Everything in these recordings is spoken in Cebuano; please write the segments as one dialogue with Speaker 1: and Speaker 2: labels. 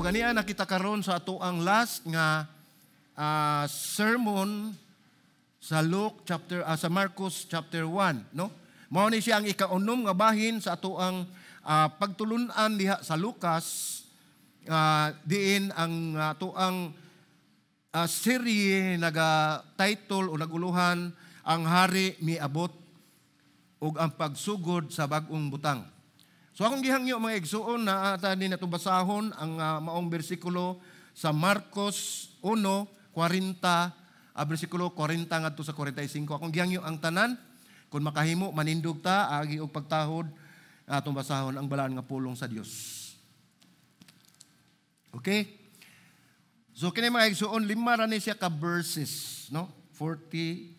Speaker 1: ania nakita karon sa ato ang last nga sermon sa Luke chapter sa Marcos chapter 1, no? Mao ni siya ang ikaunom nga bahin sa ato ang pagtulun-an diha sa Lucas, diin ang ato ang serye naga title o naguluhan "Ang Hari Miabot ug ang Pagsugod sa Bag-ong Butang". So akong gihangyo, mga igsuon, na ata ni nato basahon ang maong bersikulo sa Marcos 1:40, bersikulo 40 ngadto sa 45. Akong gihangyo ang tanan, kung makahimo, manindog ta agi og pagtahod, atong basahon ang balaan nga pulong sa Dios. Okay? So kini, mga igsuon, lima ra ni siya ka verses, no? 40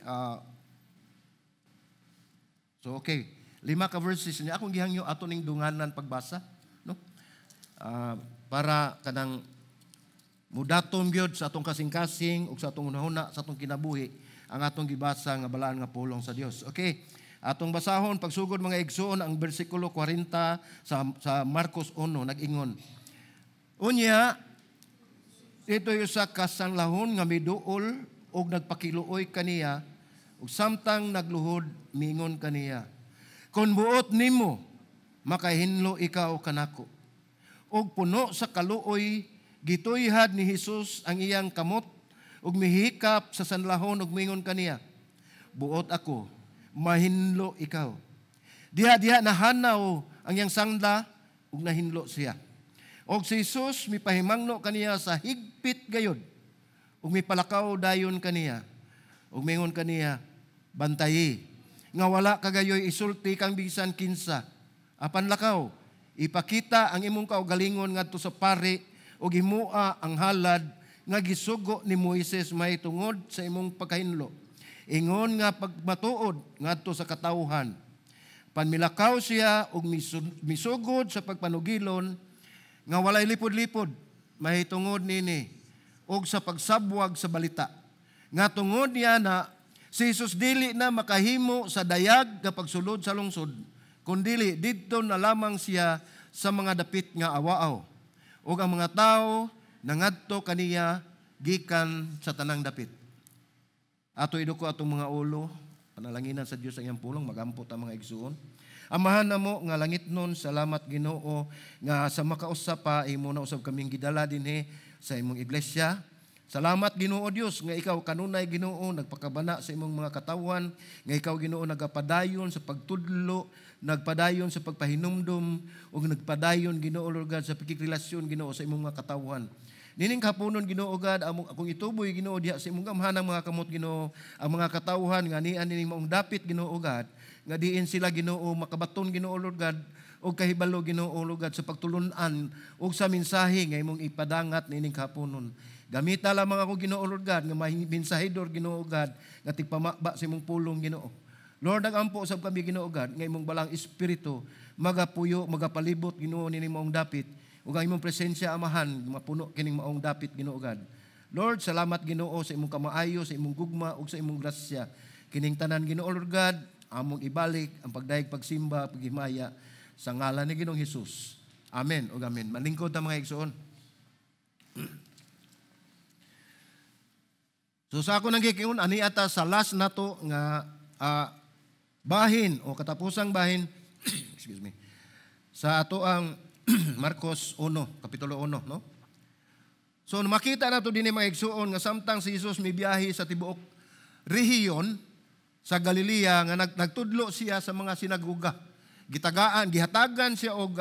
Speaker 1: So okay, lima ka verses niya. Akong gihangyo ato ning dunganan pagbasa, no? Para kanang mudatom gyud sa atong kasing-kasing ug sa atong hunahuna, sa atong kinabuhi ang atong gibasa nga balaan nga pulong sa Dios. Okay. Atong basahon pagsugod, mga igsuon, ang bersikulo 40 sa Marcos 1, nag-ingon. "Unya ito usa ka sanglahon nga miduol og nagpakiluoy kaniya, ug samtang nagluhod miingon kaniya, 'Kon buot nimo, makahinlo ikaw kanako.' Ug puno sa kaluoy, gituyhad ni Hesus ang iyang kamot ug mihikap sa sanlahon ug mingon kaniya, 'Buot ako, mahinlo ikaw.' Diha-diha nahanaw ang iyang sangla ug nahinlo siya. Og si Jesus mipahimangno kaniya sa higpit gayod ug mipalakaw dayon kaniya ug mingon kaniya, 'Bantayi nga wala kagayoy isulti kang bisan kinsa. Apan lakaw, ipakita ang imong kaugalingon ngadto sa pari ug himoa ang halad nga gisugo ni Moises mahitungod sa imong pagkahinlo, ingon nga pagmatuod ngadto sa katawhan.' Panmilakaw siya ug misugod sa pagpanugilon nga walay lipod-lipod mahitungod nini ug sa pagsabwag sa balita. Nga tungod niya na si Jesus dili na makahimo sa dayag nga pagsulod sa lungsod, kundili didto na lamang siya sa mga dapit nga awaaw. Ug ang mga tao nangadto kaniya gikan sa tanang dapit." Ato iduko atong mga ulo, panalanginan sa Dios ang iyang pulong, magampo ta, mga igsuon. Amahan namo nga langitnon, salamat, Ginoo, nga sa makausa pa imo na usab kaming gidala dinhi sa imong iglesia. Salamat, Ginoo Dios, nga ikaw kanunay, Ginoo, nagpakabana sa imong mga katawan, nga ikaw, Ginoo, nagapadayon sa pagtudlo, nagpadayon sa pagpahinumdum ug nagpadayon, Ginoo Lord God, sa pagkikrelasyon, Ginoo, sa imong mga katawan. Nining kapunon, Ginoo God, among akong ituboy, Ginoo, diha sa imong gamhanang mga kamot, Ginoo, ang mga katawhan nga nian nining maong dapit, Ginoo God, nga diin sila, Ginoo, makabaton, Ginoo Lord God, og kahibalo, Ginoo Lord God, sa pagtulun-an ug sa mensahe nga imong ipadangat nining kapunon. Gamita lamang ako, Ginoo Lord God, nga mensahidor, Ginoo God, nga tigpamaba sa imong pulong, Ginoo. Lord, nagampo usab kami, Ginoo God, nga imong Balaang Espiritu magapuyo, magapalibot, Ginoo, nining maong dapit ug ang imong presensya, Amahan, mapuno kining maong dapit, Ginoo God. Lord, salamat, Ginoo, sa imong kamaayo, sa imong gugma ug sa imong grasya. Kining tanan, Ginoo Lord God, among ibalik ang pagdayeg, pagsimba, paghimaya sa ngalan ni Ginoong Hesus. Amen ug amen. Malingkod ta, mga igsoon. So sa ako nang gikingon, ani ata sa last nato nga bahin o katapusang bahin, excuse me, sa ato ang Marcos 1, Kapitulo 1, no? So makita nato dinhi, mga igsuon, nga samtang si Jesus mibiyahe sa tibuok rehiyon sa Galilea nga nagtudlo siya sa mga sinagoga. Gitagaan, gihatagan siya og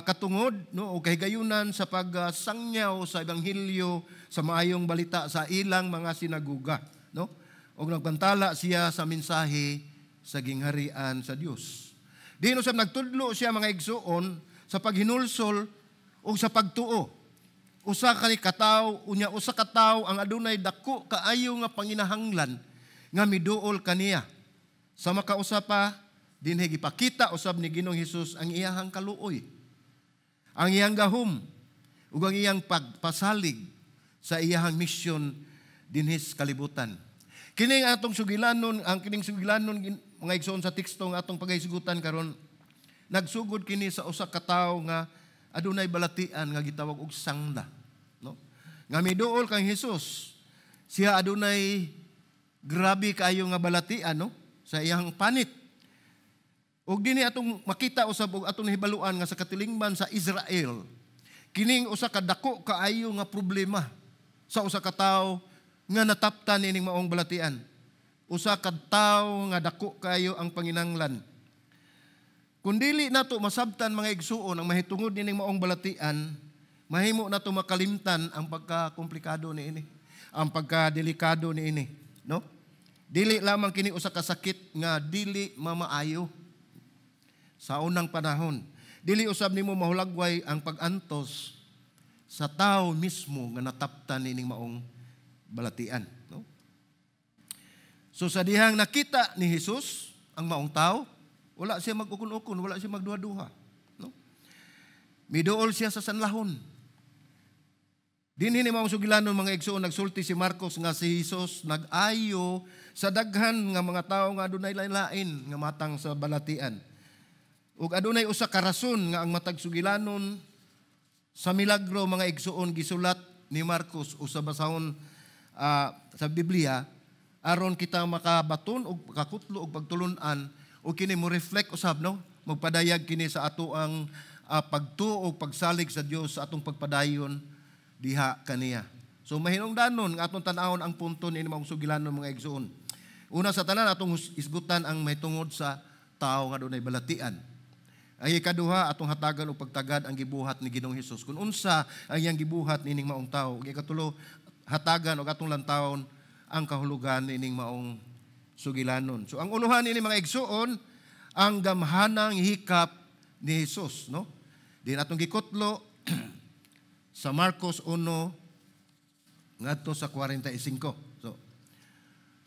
Speaker 1: katungod, no, o kahigayunan sa pagsangyaw sa ebanghelyo, sa maayong balita sa ilang mga sinagoga, no? Og nagbantala siya sa mensahe sa gingharian sa Dios. Diin usab nagtudlo siya, mga igsuon, sa paghinulsol o sa pagtuo. Usa ka ni katawo unya usa ka tawo ang adunay dako kaayo nga panginahanglan nga miduol kaniya. Sa makausa pa, dinhi gipakita usab ni Ginoong Hesus ang iyahang kaluoy, ang iyang gahom ug ang iyang pagpasalig sa iyahang misyon dinhi sa kalibutan. Kining atong sugilanon, ang kining sugilanon, mga igsoon, sa teksto nga atong paghisgutan karon, nagsugod kini sa usa ka tawo nga adunay balatian nga gitawag og sangla, no? Nga miduol kang Hesus, siya adunay grabe kaayo nga balatian, no, sa iyang panit. Ug dinhi atong makita usab og atong nahibaluan nga sa katilingban sa Israel, kining usa ka dako kaayo nga problema sa usa ka tawo nga nataptan nining maong balatian. Usa ka tawo nga dako kaayo ang panginanglan. Kung dili nato masabtan, mga igsuon, ang mahitungod nining maong balatian, mahimo nato makalimtan ang pagkakomplikado niini, ang pagkadelikado niini, no? Dili lamang kini usa ka sakit nga dili mamaayo sa unang panahon. Dili usab nimo mahulagway ang pag-antos sa tao mismo nga nataptan nining maong balatian, no? So sa dihang nakita ni Jesus ang maong tao, wala siya mag-ukon-ukon, wala siya magduha-duha, no? Miduol siya sa sanlahon. Dinhi ni maong sugilanon, mga igsoon, nagsulti si Marcos nga si Jesus nag-ayo sa daghan nga mga tawo nga adunay lain-lain nga matang sa balatian. Ug adunay usa ka rason nga ang matag sugilanon sa milagro, mga igsoon, gisulat ni Marcos o sa basahon sa Biblia aron kita makabaton og kakutlo og pagtulun-an o kini mo reflect usab, no, magpadayag kini sa ato ang pagtuo o pagsalig sa Dios sa atong pagpadayon diha kaniya. So mahinungdanon nga atong tan-awon ang punto ni maong sugilanon, mga igsoon. Una sa tanan, atong isgutan ang mahitungod sa tao nga dunay balatian. Ang ikaduha, atong hatagan og pagtagad ang gibuhat ni Ginoong Hesus. Kung unsa ang iyang gibuhat nining maong tao. Ug ikatulo, hatagan og atong lantawon ang kahulugan nining maong sugilanon. So ang uluhan nini, mga igsuon, ang gamhanang hikap ni Jesus, no? Di natong gikutlo sa Marcos 1 ngadto sa 45.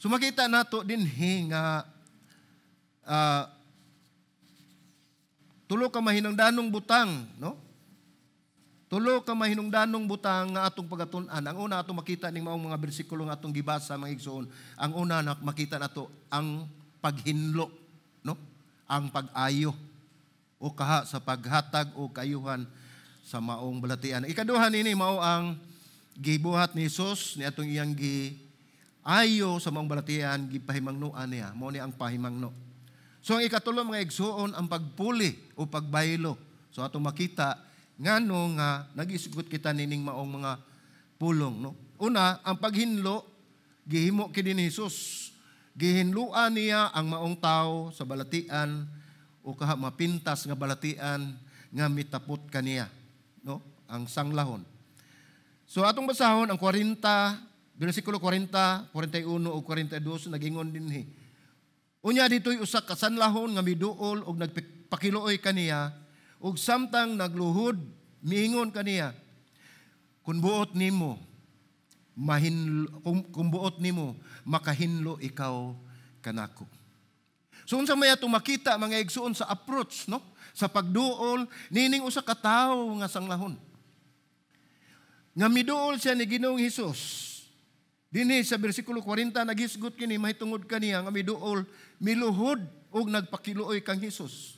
Speaker 1: So makita nato dinhi nga tulo ka mahinungdanong butang, no? Tulo ka mahinungdanong butang nga atong pagatun-an. Ang una atong makita ning maong mga bersikulo nga atong gibasa, mga igsoon. Ang una na makita nato ang paghinlo, no? Ang pag-ayo o kaha sa paghatag o kaayuhan sa maong balatian. Ikaduha nini mao ang gibuhat ni Jesus ni atong iyang gi ayo sa maong balatian, gipahimangnoan niya. Mao ni ang pahimangno. So ang ikatulo, mga igsuon, ang pagpuli o pagbaylo. So atong makita ngano nga nagisgot kita nining maong mga pulong, no? Una, ang paghinlo, gihimo kini ni Jesus. Gihinluan niya ang maong tao sa balatian o kaha mapintas nga balatian nga mitapot kaniya, no? Ang sanglahon. So atong basahon ang 40, bersikulo 40, 41 o 42, nagingon dinhi. Unya dito'y usa ka sanlahon nga miduol og nagpakiluoy kaniya ug samtang nagluhod miingon kaniya, "Kung buot nimo mahinlo, kung buot nimo, makahinlo ikaw kanako." So unsa may atong makita, mga igsuon, sa approach, no, sa pagduol nining usa ka tawo nga sanglahon nga miduol siya ni Ginoong Hesus? Dinhi sa bersikulo 40 nagisgot kini mahitungod kaniya nga miduol, miluhod ug nagpakiluoy kang Hesus.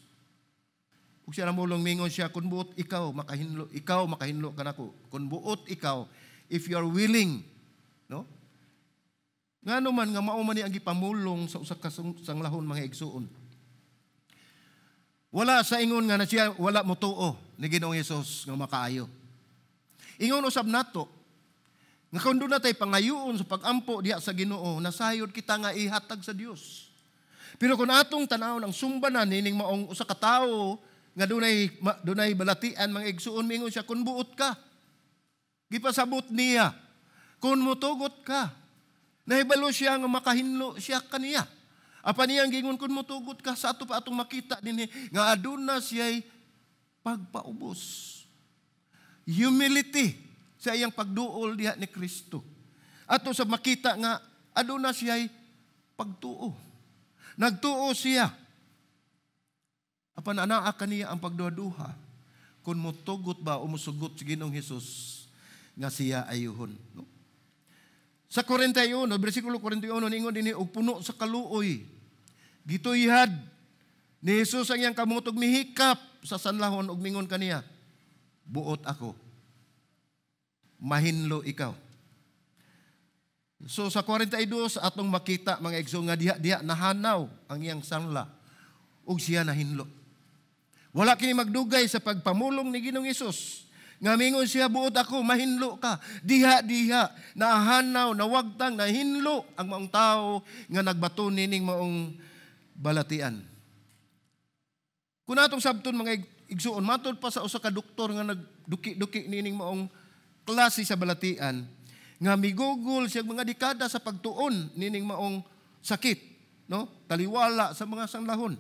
Speaker 1: Ug siya namulong, mingon siya, "Kung buot ikaw, makahinlo, ikaw makahinlo kanako." Kung buot ikaw, if you are willing, no? Ngano man nga mao man ni ang gipamulong sa usa ka sanglahon, mga igsuon? Wala sa ingon nga na siya wala motuo ni Ginoong Hesus nga makaayo. Ingon usab nato nga kung duna tay pangayoon sa pagampo diha sa Ginoo, nasayod kita nga ihatag sa Dios. Pero kung atong tan-awon ang sumbanan nining maong usa ka tawo nga dunay balatian, mga igsuon, mingon siya, "Kung buot ka." Gipasabot niya, "Kung mutugot ka." Nahibalo siya nga makahinlo siya kaniya. Apan niyang gingon, "Kung mutugot ka." Sa ato pa atong makita dinhi nga aduna siya'y pagpaubos. Humility sa iyang pagduol diha ni Kristo. Ato sa makita nga aduna siya'y pagtuo. Nagtuo siya. Apan anaa kaniya ang pagduha-duha kung mutugot ba o musugot si Ginoong Hesus nga siya ayuhon. No? Sa 41, bersikulo 41, ningon dinhi, og puno sa kaluoy, gituyhad ni Jesus ang iyang kamot ug mihikap sa sanlahon ug mingon kaniya, Buot ako. Mahinlo ikaw. So sa 42 atong makita, mga igsoon, nga diha-diha nahanaw ang iyang sangla ug siya nahinlo. Wala kini magdugay sa pagpamulong ni Ginoong Hesus nga mingon siya, "Buot ako, mahinlo ka." Diha-diha nahanaw, nawagtang, nahinlo ang maong tao nga nagbaton nining maong balatian. Kung atong sabton, mga igsuon, matod pa sa usa ka doktor nga nagduki-duki nining maong klase sa balatian, nga migugol siya mga dekada sa pagtuon nining maong sakit, no? Taliwala sa mga sanglahon.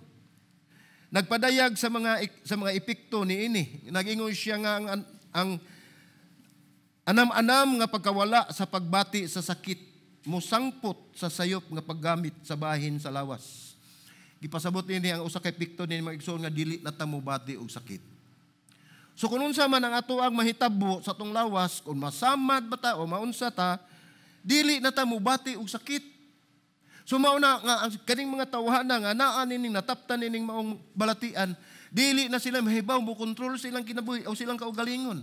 Speaker 1: Nagpadayag sa mga epekto niini. Nagingon siya nga ang anam-anam nga pagkawala sa pagbati sa sakit mosangpot sa sayop nga paggamit sa bahin sa lawas. Gipasabot niini ang usa ka epekto ni mga igsoon nga dili na ta mobati og sakit. So kung unsa man ang ato ang mahitabo sa atong lawas, kung masamad ba ta o maunsa ta, dili na ta mobati og sakit. So mao na nga ang kaning mga tawhana nga naa nining nataptan nining maong balatian, dili na sila mahibaw mo kontrol silang kinabuhi o silang kaugalingon.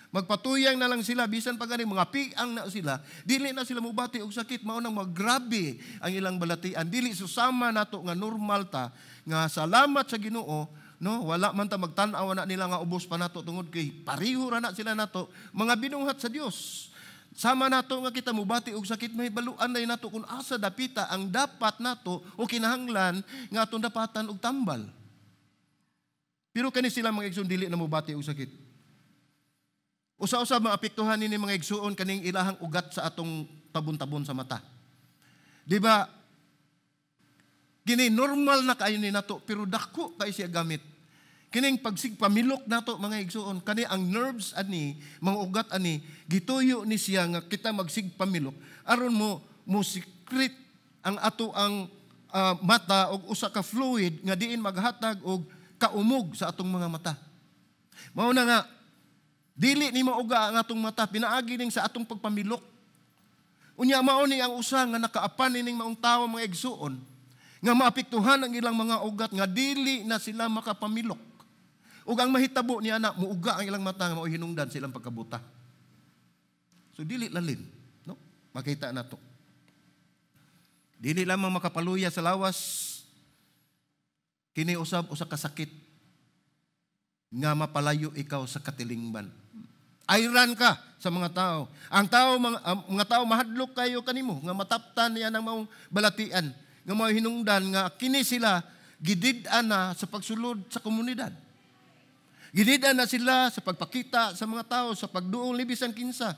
Speaker 1: Magpatuyang na lang sila bisan pa gani mga piang na sila, dili na sila mobati og sakit. Mao nang magrabe ang ilang balatian. Dili susama nato nga normal ta nga salamat sa Ginoo, no? Wala man ta magtan-aw na nila nga ubos pa nato tungod kay pareho ra na sila nato mga binuhat sa Dios. Sama nato nga kita mobati og sakit, mahibaluan na nato kung asa dapita ang dapat nato o kinahanglan nga atong dapatan og tambal. Pero kani sila, mga igsoon, dili na mobati og sakit. Usa-usa maapektuhan nini, mga igsuon, kaning ilahang ugat sa atong tabon-tabon sa mata. Di ba? Kini normal na kaayo ni nato pero dako kay siya gamit. Kining pagsigpamilok nato, mga igsuon, kani ang nerves ani, mga ugat ani, gituyo ni siya nga kita magsigpamilok aron mo mo secrete ang ato ang mata og usa ka fluid nga diin maghatag og kaumog sa atong mga mata. Mao na nga dili ni mauga ang atong mata pinaagi ning sa atong pagpamilok. Unya mao ni ang usa nga nakaapan nining maong tawo, mga igsuon, nga maapektuhan ang ilang mga ugat nga dili na sila makapamilok. Ug ang mahitabo niya na muuga ang ilang mata nga mao hinungdan silang pagkabuta. So dili lalim, no? Makita nato. Dili lamang makapaluya sa lawas, kini usab usa ka sakit nga mapalayo ikaw sa katilingban. Ayran ka sa mga tao. Ang mga tao mahadlok kayo kanimo nga mataptan niya ng maong balatian nga mao hinungdan nga kini sila gidid-an na sa pagsulod sa komunidad. Gidid-an na sila sa pagpakita sa mga tao, sa pagduol ni bisan kinsa.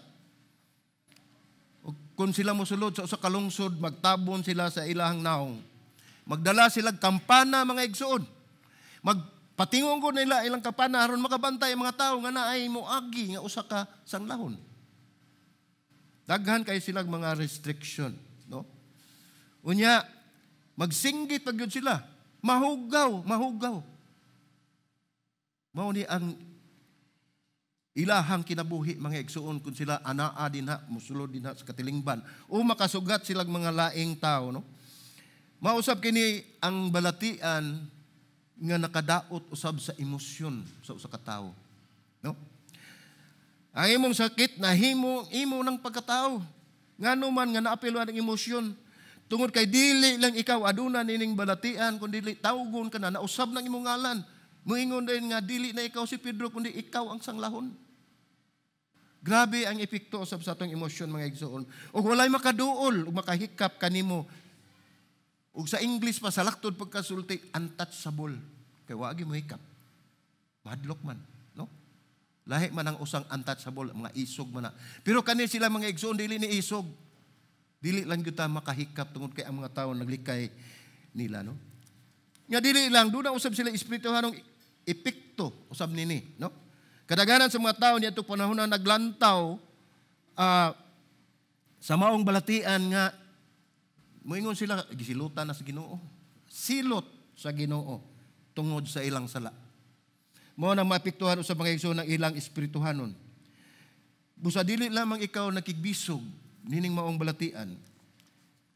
Speaker 1: O kung sila mosulod sa usa ka lungsod, magtabon sila sa ilahang naong. Magdala sila kampana, mga igsuon. Magpatingong ko nila ilang kampana aron makabantay ang mga tao nga naay moagi nga usa ka sanglahon. Daghan kay silang mga restriction, no? Unya, magsinggit pag yun sila. Mahugaw, mahugaw. Mao ni ang ilahang kinabuhi, mga igsuon, kung sila anaa dinha, musulod dinha sa katilingban o makasugat silang mga laing tao, no? Mausab kini ang balatian nga nakadaot usab sa emosyon sa usa ka tawo, no? Ang imong sakit nahimo imo ng pagkatao. Ngano man nga naapil ang emosyon? Tungod kay dili lang ikaw aduna nining balatian kun dili tawgon ka na, nausab ng imong ngalan. Moingon din nga dili na ikaw si Pedro kundi ikaw ang sanglahon. Grabe ang epekto usab sa atong emosyon, mga igsoon. Ug walay makaduol ug makahikap kanimo. Ug sa English pa sa laktod pagkasulti, untouchable. Kay wa mo hikap. Mahadlok man, no? Lahi man ang usang untouchable, mga isog man na. Pero kani sila, mga igsoon, dili ni isog. Dili lang gyud ta makahikap tungod kay ang mga tao naglikay nila, no? Nga dili lang doon na usab sila espirituhanong epekto usab nini, no? Kadaghanan sa mga tao niadtong panahon na naglantaw sa maong balatian nga moingon sila gisilutan na sa Ginoo. Silot sa Ginoo tungod sa ilang sala. Mao nang maapektuhan usab, mga igsoon, ng ilang espirituhanon. Busa dili lamang ikaw nakigbisog nining maong balatian,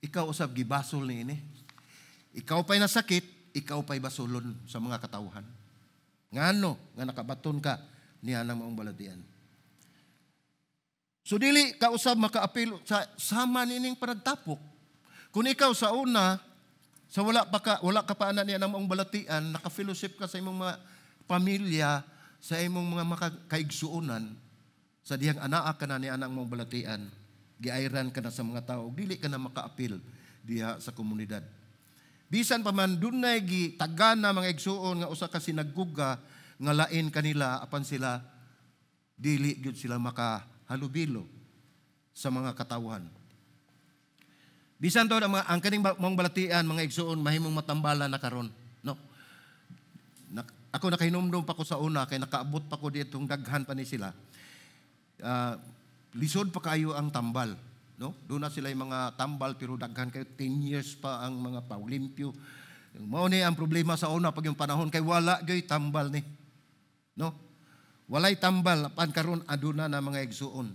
Speaker 1: ikaw usab gibasol niini. Ikaw pa'y nasakit, ikaw pa'y basolon sa mga katawhan. Ngano nga nakabaton ka niya nang maong balatian. So dili ka usab makaapil sa sama nining panagtapok. Kung ikaw sa una, sa wala ka pa ana niya ng maong balatian, naka-fellowship ka sa imong mga pamilya, sa imong mga makaigsuonan, sa dihang anaa ka na niya ang maong balatian, giayran ka na sa mga tao, dili ka na makaapil diha sa komunidad. Bisan pa man dunay gitagana, mga igsuon, nga usa ka sinaguga nga lain kanila, apan sila dili gyud sila makahalubilo sa mga katawhan. Bisan to ang kaning maong balatian, mga igsuon, mahimong matambala na karon, no? Ako nakahinumdum pa ko sa una kay nakaabot pa ko ditong daghan pa ni sila. Lisod pa kayo ang tambal, no? Doon na sila yung mga tambal pero daghan kayo, 10 years pa ang mga paulimpyo. Mao ni ang problema sa una pag yung panahon kay wala gyud tambal ni. No? Walay tambal apan karon aduna na, mga igsuon.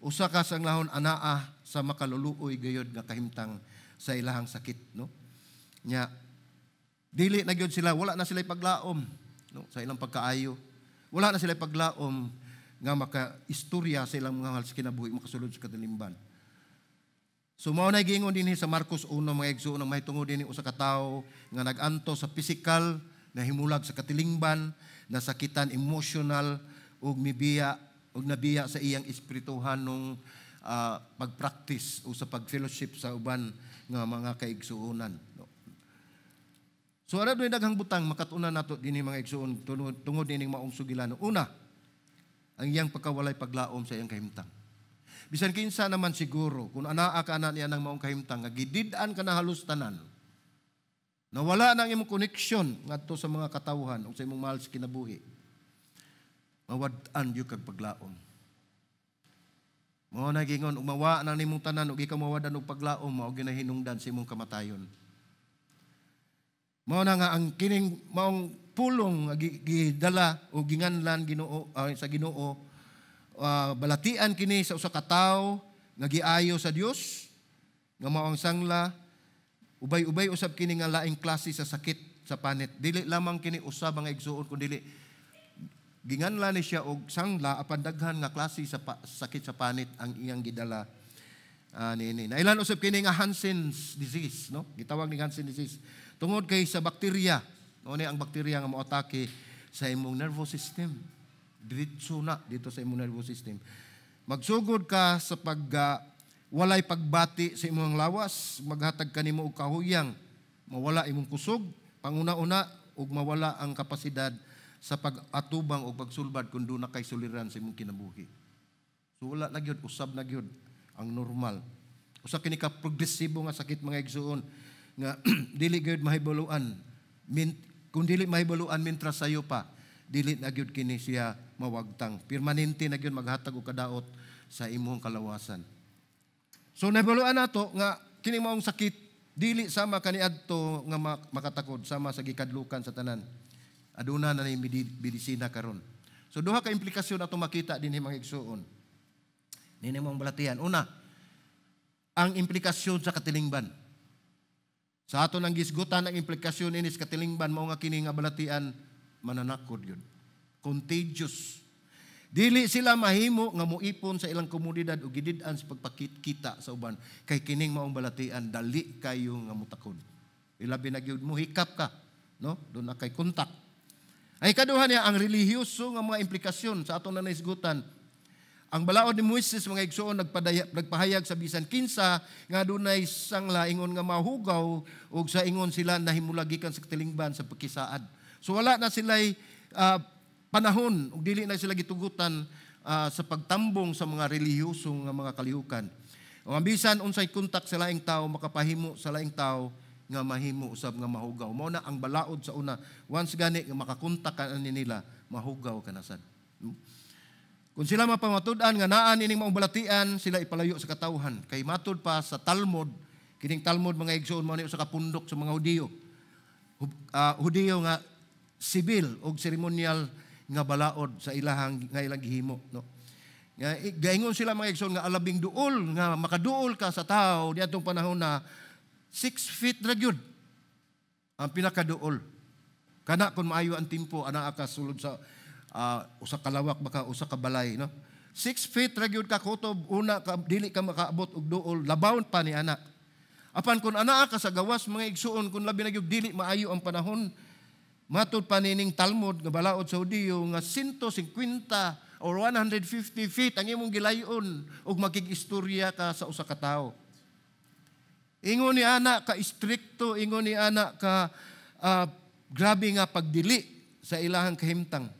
Speaker 1: Usa ka sanglahon anaa sa makaluluoy gayud nga kahimtang sa ilahang sakit, no? Nya dili na gyud sila, wala na sila paglaom, no, sa ilang pagkaayo. Wala na sila paglaom nga maka-istorya sa ilang mga mahal sa kinabuhi, makasulod sa katilingban. So mao na giingon dinhi sa Marcos 1, mga igsuon, ang mahitungod dinhi usa ka tawo nga nag-anto sa physical, nahimulag sa katilingban, nasakitan emotional ug mibiya ug nabiya sa iyang espirituhanong pagpractice o sa pag-fellowship sa uban nga mga kaigsuonan. No? So ara doy daghang butang makatunan nato dinhi, mga igsuon, tungod nining maong sugilanon. Una, ang iyang pagkawalay paglaom sa iyang kahimtang. Bisan kinsa naman siguro, kung anaa ka na niya ng maong kahimtang, nga gidid-an ka na halos tanan, nawala na ang imong connection ngadto sa mga katawhan o sa imong mahal sa kinabuhi, mawad-an gyud kag paglaom. Mao na gingon, ug mawa na nimong tanan ug ikaw mawad-an og paglaom, mao ginahinungdan sa imong kamatayon. Mao na nga ang kining maong pulong nga gidala o ginganlan Ginoo sa Ginoo, balatian kini sa usa ka tawo nga giayo sa Dios nga mao ang sangla. Ubay-ubay usab kini nga laing klase sa sakit sa panit. Dili lamang kini usab ang igsuon, kun dili ginganlan ni siya og sangla, apan daghan nga klase sa sakit sa panit ang iyang gidala niini. Nailan usab kini nga Hansen's disease, no? Gitawag ni Hansen's disease tungod kay sa bakterya. No ni ang bakterya nga moatake sa imong nervous system. Diretso na dito sa imong nervous system. Magsugod ka sa pag walay pagbati sa imong lawas, maghatag kanimo og kahuyang, mawala imong kusog, panguna-una ug mawala ang kapasidad sa pag-atubang o pagsulbad kung duna kay suliran sa imong kinabuhi. So wala na gyud, usab na gyud ang normal. Usa kini ka progresibo nga sakit, mga igsuon, nga dili gyud mahibaluan. Kung dili mahibaluan mintras sayo pa, dili na gyud kini siya mawagtang. Permanente na gyud maghatag og kadaot sa imong kalawasan. So nahibaluan nato nga kini maong sakit dili sama kaniadto nga makatakod sama sa gikadlukan sa tanan. Aduna na ni medisina karon. So duha ka implikasyon ato makita dinhi, mga igsuon, nini mong balatian. Una, ang implikasyon sa katilingban. Sa ato nang gisgutan ang implikasyon ini sa katilingban, mao nga kini nga balatian mananakod yun. Contagious. Dili sila mahimo nga moipon sa ilang komunidad o gidid-an sa pagpakita sa uban kay kining maong balatian dali kayo nga mutakod. Ilabi na gyud mo hikap ka, no? Doon na kay kontak. Ay kaduha niya ang relihiyoso nga mga implikasyon sa atong nanisgutan. Ang balaod ni Moises, mga igsuon, nagpahayag sa bisan kinsa nga dunay sangla, ingon nga mahugaw ug sa ingon sila nahimulagikan sa katilingban sa pakisaad. So wala na sila'y panahon ug dili na sila gitugutan sa pagtambong sa mga relihiyoso nga mga kalihukan. O ang bisan unsay kontak sa laing tao makapahimo sa laing tao nga mahimo usab nga mahugaw. Mao na ang balaod sa una, once gani nga makakontak ka ani nila, mahugaw ka na sad. Kung sila mapamatud-an nga naa nining maong balatian, sila ipalayo sa katawhan. Kay matud pa sa Talmud, kining Talmud, mga igsoon, mao ni usa ka pundok sa mga Hudiyo. Hudiyo nga sibil og seremonyal nga balaod sa ilahang nga ilang gihimo, no? Nga gaingon sila, mga igsoon, nga alabing duol nga makaduol ka sa tao niadtong panahon na 6 feet ra gyud ang pinakaduol. Kana kung maayo ang timpo, anaa ka sulod sa Usa ka lawak baka usa ka balay, no? 6 feet ra gyud ka kutob, una ka dili ka makaabot og duol, labawon pa ni ana. Apan kung anaa ka sa gawas, mga igsuon, kung labi na gyud dili maayo ang panahon, matud pa nining Talmud nga balaod sa Hudiyo nga 150 or 150 feet ang imong gilayon ug makig-istorya ka sa usa ka tawo. Ingon ni ana ka istrikto, ingon ni ana ka grabe nga pagdili sa ilahang kahimtang.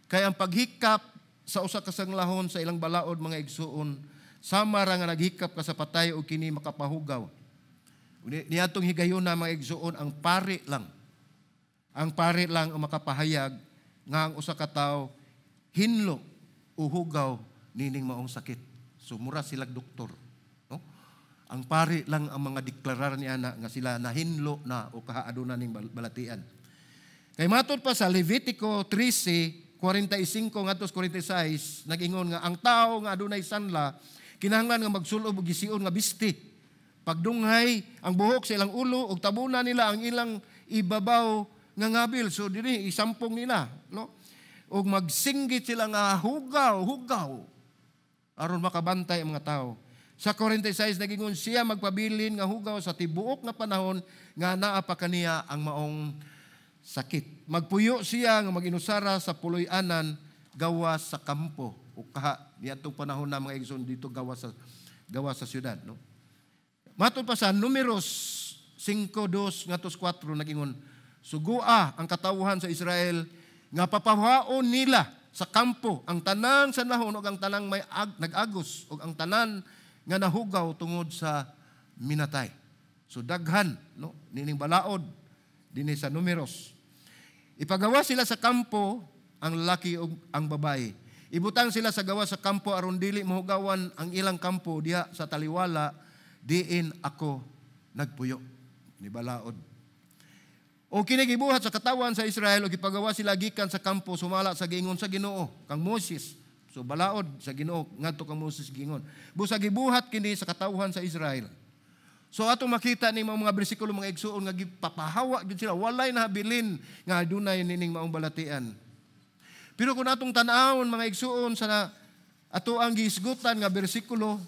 Speaker 1: Kay ang paghikap sa usa ka sanglahon sa ilang balaod, mga igsuon, sama ra nga naghikap ka sa patay og kini makapahugaw. Niadtong higayuna, mga igsuon, ang pari lang. Ang pari lang ang makapahayag nga ang usa ka tawo hinlo o hugaw nining maong sakit. So mura silag doktor. No? Ang pari lang ang mga deklarar ni ana nga sila nahinlo na o kahaaduna ning balatian. Kay matod pa sa Levitico 13:45 ngadto 46, nag-ingon nga ang tao nga adunay sanla kinahanglan nga magsulob og gision nga bisti. Pagdunghay ang buhok sa ilang ulo ug tabunan nila ang ilang ibabaw nga ngabil. So dinhi isampong nila, no? Ug magsinggit sila nga hugaw, hugaw aron makabantay ang mga tao. Sa 46 nagingon siya magpabilin nga hugaw sa tibuok nga panahon nga naa pa kaniya ang maong sakit. Magpuyo siya nga maginusara sa puloy-anan gawas sa kampo o kaha niadtong panahon na, mga igsoon, dito gawas sa syudad, no? Matod pa sa Numeros 5:2 ngadto 4, nagingon, sugua ang katawhan sa Israel nga papahaon nila sa kampo ang tanang sanahon ug ang tanang may nag-agos ug ang tanan nga nahugaw tungod sa minatay. So daghan, no, nining balaod dinhi sa Numeros. Ipagawa sila sa kampo ang lalaki ug ang babae. Ibutang sila sa gawas sa kampo aron dili mahugawan ang ilang kampo diha sa taliwala diin ako nagpuyo. Ni balaod. O kini gibuhat sa katawan sa Israel ug ipagawa sila gikan sa kampo sumala sa giingon sa Ginoo kang Moses. So balaod sa Ginoo ngadto kang Moses giingon. Busa gibuhat kini sa katawhan sa Israel. So atong makita ni mga bersikulo, mga igsuon, nga gipapahawa gyud sila, walay nahabilin nga adunay nining maong balatian. Pero kung atong tan-awon, mga igsuon, sa ato ang gihisgutan nga bersikulo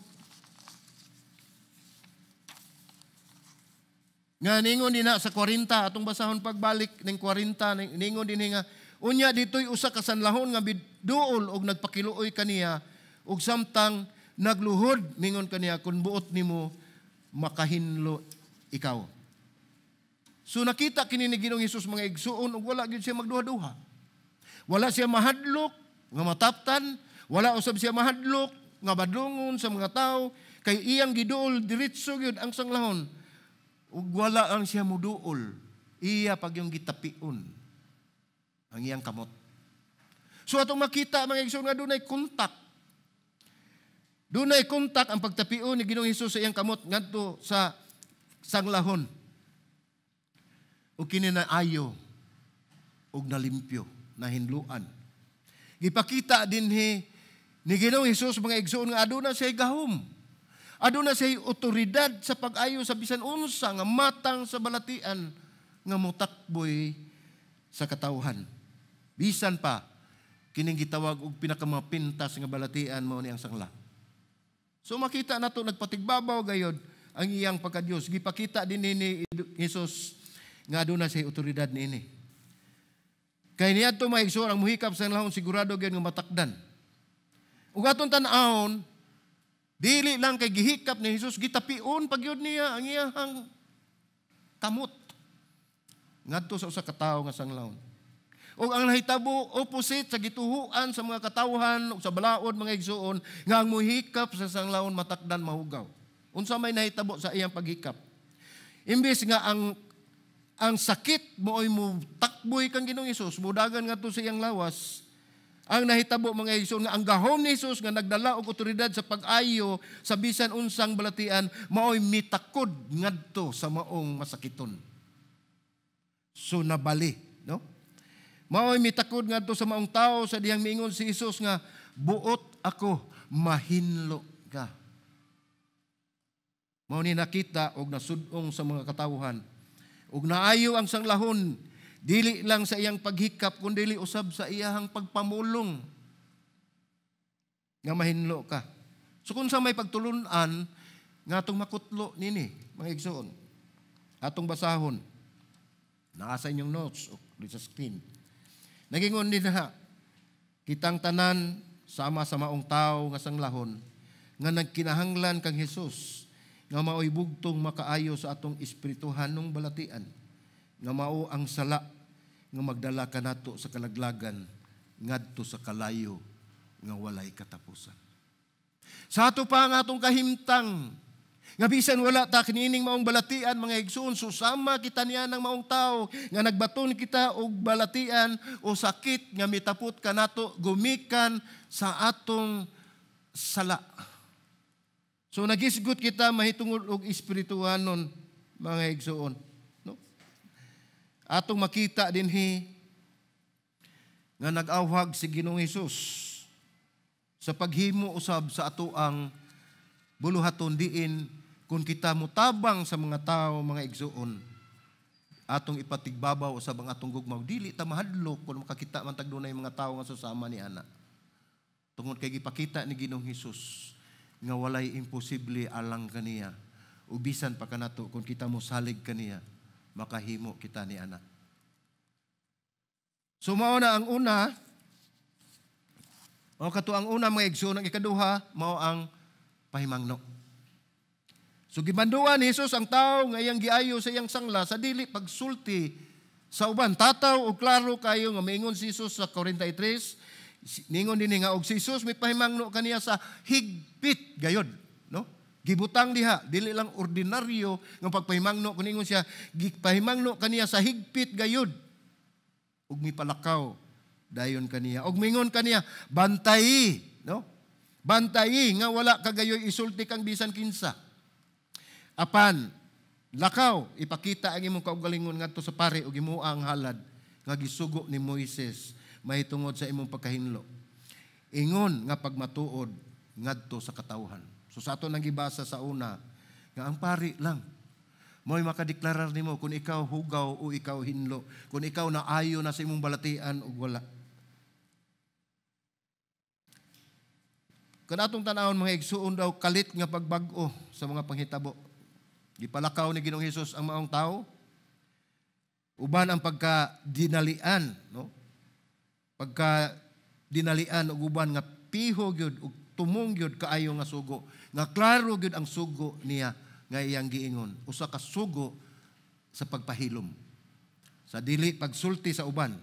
Speaker 1: nga ningon din na sa 40, atong basahon pagbalik ning 40, ningon din nga unya ditoy usa ka sanlahon nga biduol og nagpakiluoy kaniya og samtang nagluhod ningon kaniya, kun buot nimo, makahinlo ikaw. So nakita kini ni Ginoong Hesus, mga igsuon, ug wala gyud siya magduha-duha. Wala siya mahadlok nga mataptan, wala usab siya mahadlok nga badlongon sa mga tawo, kay iyang giduol diretso gyud ang sanglahon. Ug wala ang siya muduol, iya pag yung gitapion ang iyang kamot. So atong makita, mga igsoon, nga dunay kontak. Dunay kontak ang pagtapion ni Ginoong Hesus sa iyang kamot ngadto sa sanglahon. Ug kini na ayo ug nalimpyo, nahinluan. Gipakita dinhi ni Ginoong Hesus, mga igsoon, nga aduna siya gahom. Aduna siya otoridad sa pag-ayo sa bisan unsa nga matang sa balatian nga motakboy sa katawhan. Bisan pa kining gitawag og pinakamapintas nga balatian, mao ni ang sangla. So makita nato nagpatigbabaw gayod ang iyang pagka-Dios. Gipakita din ni Hesus nga aduna siya otoridad niini. Kay niadto, mga igsoon, ang muhikap sa lahon sigurado gyud nga matakdan. Ug atong tan-awon, dili lang kay gihikap ni Hesus, gitapion pa gyud niya ang iyang kamot ngadto sa usa ka tawo nga sanglahon. Ug ang nahitabo opposite sa gituhuan sa mga katawhan ug sa balaod, mga igsuon, nga ang muhikap sa sanglahon matakdan, mahugaw. Unsa may nahitabo sa iyang paghikap? Imbes nga ang sakit mooy mo takboy kang Ginoong Hesus, mudagan ngadto sa iyang lawas, ang nahitabo, mga igsoon, nga ang gahom ni Hesus nga nagdala og otoridad sa pag-ayo sa bisan unsang balatian maoy mitakod ngadto sa maong masakiton. So nabali, no? Maoy mitakod ngadto sa maong tawo sa dihang miingon si Hesus nga buot ako, mahinlo ka. Mao ni nakita og nasud-ong sa mga katawhan. Ug naayo ang sanglahon. Dili lang sa iyang paghikap kun dili usab sa iyahang pagpamulong nga mahinlo ka. So kung sa may pagtulunan nga atong makutlo nini, mga igsoon, atong basahon, naa sa inyong notes o sa screen. Nagingon din ha, kitang tanan sama sa maong tao nga sanglahon nga nagkinahanglan kang Hesus nga mao'y bugtong makaayo sa atong espirituhanong balatian, nga mao ang sala nga magdala kanato sa kalaglagan ngadto sa kalayo nga walay katapusan. Sa ato pa ang atong kahimtang nga bisan wala ta kinining maong balatian, mga igsoon, susama kita niya ng maong tao nga nagbaton kita og balatian o sakit nga mitapot kanato gumikan sa atong sala. So nagisgot kita mahitungod og espirituhanon, mga igsoon, no? Atong makita dinhi nga nag-awhag si Ginoong Hesus sa paghimo usab sa ato ang buluhaton diin kung kita mutabang sa mga tao, mga igsoon, atong ipatigbabaw usab ang atong gugma. Dili ta mahadlok kung makakita man tag dunay mga tao nga susama ni ana. Tungod kay gipakita ni Ginoong Hesus nga walay imposible alang kaniya. Ug bisan pa kanato kung kita mosalig kaniya, makahimo kita ni ana. So mao na ang una, o kato ang una, mga igsoon. Ang ikaduha mao ang pahimangno. So gimanduan ni Jesus ang tao nga iyang giayo sa iyang sangla sa dili pagsulti sa uban. Tataw og klaro kayo nga maingon si Jesus sa 43, ningon dinhi nga og si Jesus may pahimangno kaniya sa higpit gayod, no? Gibutang diha, dili lang ordinaryo nga pagpahimangno kun ingon siya, gipahimangno kaniya sa higpit gayod. Ug mipalakaw dayon kaniya. Ug mingon kaniya, bantayi, no? Bantayi nga wala kagayoy isulti kang bisan kinsa. Apan lakaw, ipakita ang imong kaugalingon ngadto sa pare ug himoa ang halad nga gisugo ni Moises mahitungod sa imong pagkahinlo. Ingon nga pagmatuod ngadto sa katawhan. So sa ato nang gibasa sa una nga ang pari lang mo'y makadeklarar nimo kung ikaw hugaw o ikaw hinlo, kung ikaw naayo na sa imong balatian o wala. Kung atong tan-awon, mga igsuon, daw kalit nga pagbag-o sa mga panghitabo. Gipalakaw ni Ginoong Hesus ang maong tao. Uban ang pagka-dinalian, no? Pagka-dinalian og uban nga piho gyud ug tumong gyud kaayo nga sugo, nga klaro gyud ang sugo niya nga iyang giingon. Usa ka sugo sa pagpahilom, sa dili pagsulti sa uban.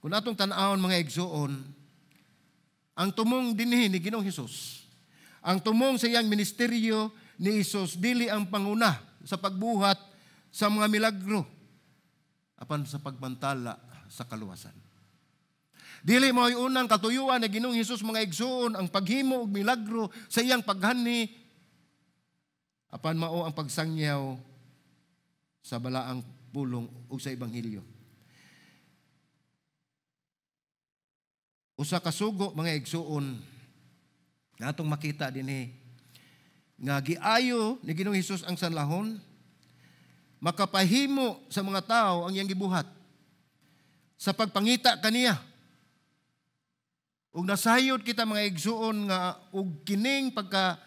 Speaker 1: Kung atong tan-awon, mga igsuon, ang tumong dinhi ni Ginoong Hesus, ang tumong sa iyang ministeryo ni Hesus, dili ang panguna sa pagbuhat sa mga milagro, apan sa pagbantala sa kaluwasan. Dili mao'y unang katuyuan ni Ginoong Hesus, mga igsuon, ang paghimo og milagro sa iyang paghanhi, apan mao ang pagsangyaw sa balaang pulong ug sa ebanghelyo. Usa ka sugo, mga igsuon, nga atong makita dinhi nga giayo ni Ginoong Hesus ang sanlahon, makapahimo sa mga tao ang iyang gibuhat sa pagpangita kaniya. Ug nasayod kita, mga igsuon, nga og kining pagka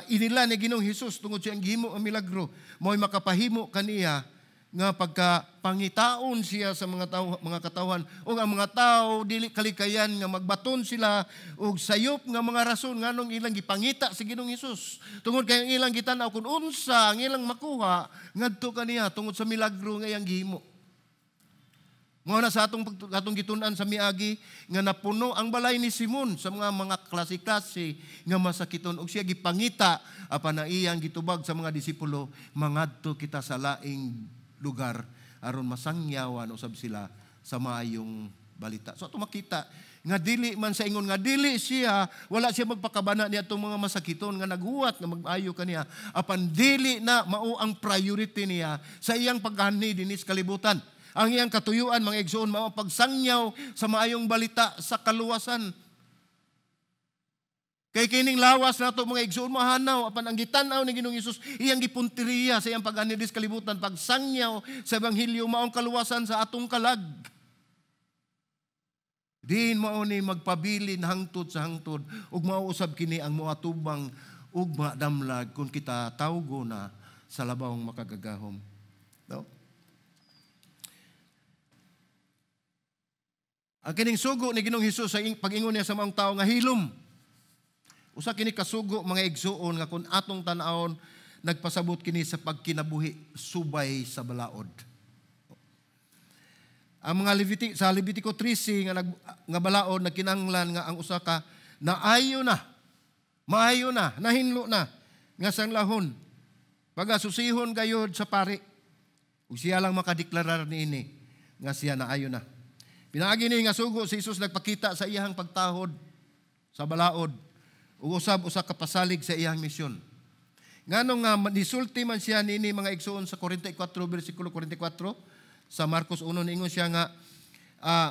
Speaker 1: inila ni Ginoong Hesus tungod sa iyang gihimo ang milagro, mao'y makapahimo kaniya nga pagka pangitaon siya sa mga tao, mga katawhan, ug ang mga tao dili kalikayan nga magbaton sila og sayop nga mga rason nganong ilang gipangita si Ginoong Hesus, tungod kay ang ilang gitan-aw kung unsa ang ilang makuha ngadto kaniya tungod sa milagro nga iyang gihimo. Mao na sa atong gitun-an sa miagi nga napuno ang balay ni Simon sa mga klase-klase nga masakiton ug siya gipangita, apan ang iyang gitubag sa mga disipulo, mangadto kita sa laing lugar aron masangyawan usab sila sa maayong balita. So ato makita nga dili man sa ingon nga dili siya, wala siya magpakabana niya atong mga masakiton nga naghuwat nga mag-ayo kaniya, apan dili na mao ang priority niya sa iyang paghanhi dinhi sa kalibutan. Ang iyang katuyuan, mga igsoon, mao ang pagsangyaw sa maayong balita sa kaluwasan. Kay kining lawas nato, mga igsoon, mahanaw, apan ang gitan-aw ni Ginoong Hesus, iyang gipuntiriya sa iyang pag-anhi sa kalibutan, pagsangyaw sa ebanghelyo, maong kaluwasan sa atong kalag. Diin mao ni magpabilin hangtod sa hangtod ug mao usab kini ang moatubang ug madamlag kung kita tawgo na sa labawng makagagahom. No? Ang kining sugo ni Ginoong Hesus sa pag-ingon niya sa maong tawo nga hilom. Usa kini kasugo, mga igsuon, nga kung atong tan-awon nagpasabot kini sa pagkinabuhi subay sa balaod. Ang mga sa Levitico 13 nga balaod nagkinahanglan nga ang usa ka naayo na, maayo na, nahinlo na nga sanglahon pagasusihon gayod sa pari ug siya lang makadeklarar niini nga siya naayo na. Pinaagi ni nga sugo si Jesus nagpakita sa iyang pagtahod sa balaod ug usab usa ka pasalig sa iyang misyon. Ngano nga nisulti man siya niini, mga igsuon, sa 44 bersikulo 44 sa Marcos 1, niingon siya nga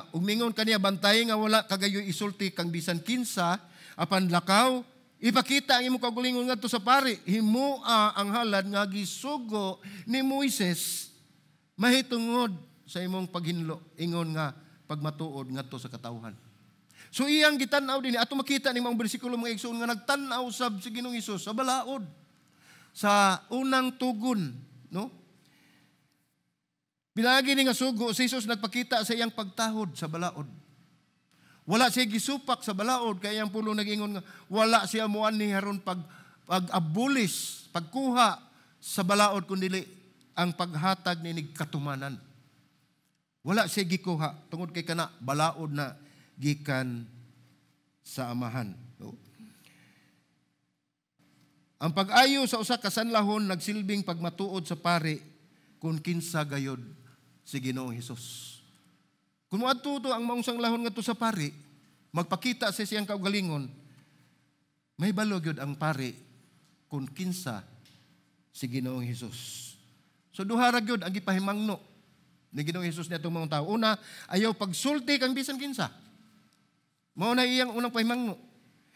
Speaker 1: ug mingon kaniya, "Bantay nga wala kagayoy isulti kang bisan kinsa, apan lakaw, ipakita ang imong kaugalingon ngadto sa pari, himoa ang halad nga gisugo ni Moises mahitungod sa imong paghinlo, ingon nga pagmatuod ngadto sa katawhan." So iyang gitan-aw din ato makita ni mga bersikulo, mga igsoon, nga nagtan-aw sab si Ginoong Hesus sa balaod sa unang tugon, no? Pinaagi ni nga sugo si Jesus nagpakita sa iyang pagtahod sa balaod. Wala siya gisupak sa balaod kay iyang pulong nag-ingon nga wala siya moanhi aron pag-abulis, pagkuha sa balaod kun dili ang paghatag niinig katumanan. Wala siya gikuha tungod kay kana balaod na gikan sa Amahan. No? Ang pag-ayo sa usa ka sanlahon nagsilbing pagmatuod sa pari kung kinsa gayod si Ginoong Hesus. Kung moadto to ang maong sanglahon ngadto sa pari, magpakita sa siyang kaugalingon, may balo gyud ang pari kung kinsa si Ginoong Hesus. So duha ra gyud ang gipahimangno ni Ginoong Hesus niadtong mga tao. Una, ayaw pagsulti kang bisan kinsa. Mao na iyang unang pahimangno.